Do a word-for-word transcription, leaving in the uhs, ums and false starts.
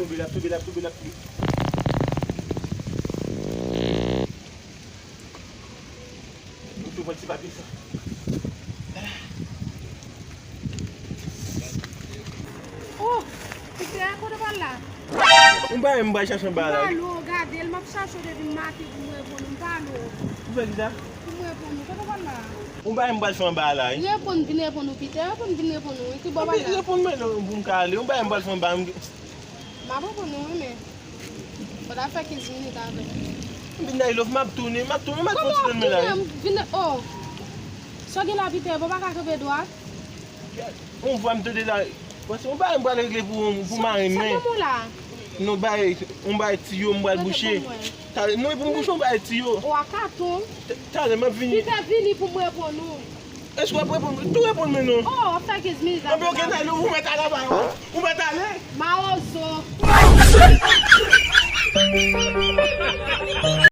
Tonbe, l ap tonbe, l ap tonbe, l ap tonbe. Mwen tou pran ti papye sa. Oh, Piter, kote w pral la? Yon bagay m pral chache anba la, wi. M pa lwe w, gade l, m ap chache w depi maten pou m reponn ou, m pa lwe w. Ou fè kisa? Pou m reponn ou, kote w pral la? Yon bagay m pral fè anba la, wi. Reponn, vin reponn ou, Piter, reponn, vin reponn ou, wi, ki bò w pral la? Reponn mwen non, pou m ka ale, yon bagay m pral fè anba, m M ap reponn ou, wi, men fò w ta fè kenz minit avè m. Vin la, Ilòf, m ap tounen, m ap tounen, m ap fè yon ti tounen la, wi. Kòman w ap tounen? Vin, oh! Sa w gen la, Piter, bon, w pa ka kanpe dwat? Yon vwa m tande la, paske yon bagay m pral regle pou, pou marenn mwen. Sa, sa ban mwen la? Non, bay, yon bagay tiyo m pral bouche. Prete ban mwen. Talè, non, e pou m bouche yon bagay tiyo. Ou a katon. Talè, m ap vini. Piter, vini pou m reponn ou. Èske w ap reponn? Tou reponn mwen non. Oh, w ap fè kenz minit la. Anben, ok, talè, ou mèt al anba, wi. Ou mèt